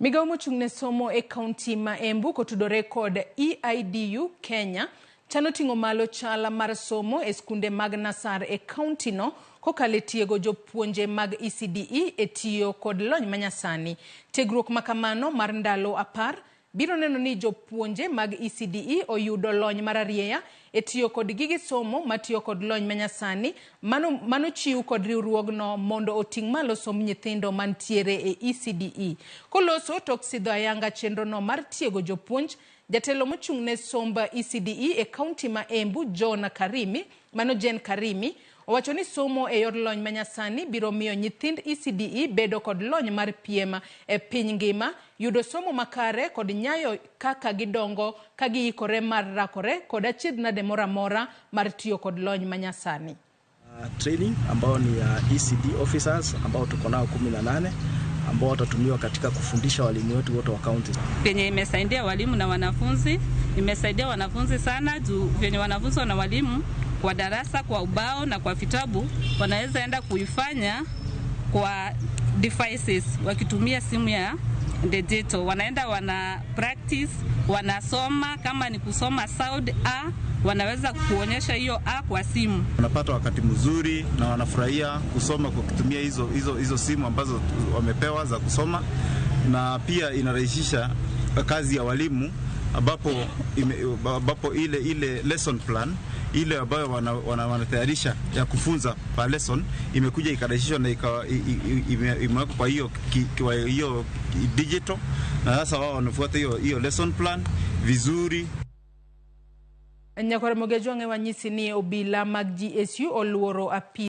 Migawo mochung' ne somo e kaunti ma Embu kotudore kod EIDU Kenya chano ting'o malo chal mar somo e skunde mag nasar e kaunti no kokalo e tiego jopuonje mag ECDE e tiyo kod lony manyasani. Tiegruok ma kamano mar ndalo 10 biro neno ni jopuonje mag ECDE oyudo lony mararieya e tiyo kod gige somo matiyo kod lony manyasani manochiw kod riwruogno mondo oting' malo somb nyithindo mantiere e ECDE. Koloso tok sidho ayanga chenrono mar tiego jopuonj, jatelo mochung' ne somb ECDE e kaunti ma Embu John Karimi, mano Jane Karimi, owacho ni somo e yor lony manyasani biro miyo nyithind ECDE bedo kod lony mar piem e piny ngima, yudo somo makare kod nyayo kaka gidongo ka giikore mar rakore kod achiedhnade moro amora mar tiyo kod lony manyasani. Training ambao ni ya ECD officers ambao tuko nao 18 ambao watatumiwa katika kufundisha walimu wetu wote wa county. Venye imesaidia walimu na wanafunzi, imesaidia wanafunzi sana juu venye wanafunzi na walimu kwa darasa, kwa ubao na kwa vitabu wanaweza enda kuifanya kwa devices wakitumia simu ya digital, wanaenda wana practice, wanasoma kama ni kusoma sound A, wanaweza kuonyesha hiyo A kwa simu. Wanapata wakati mzuri na wanafurahia kusoma kwa kutumia hizo, hizo, hizo simu ambazo wamepewa za kusoma, na pia inarahisisha kazi ya walimu ambapo ile lesson plan ile ambayo wanatayarisha ya kufunza per lesson imekuja ikarahisishwa na imewekwa kwa hiyo digital, na sasa wao wanafuata hiyo lesson plan vizuri. Nyakwar Mogejwang'e wanyisi ni obila mag GSU oluoro apis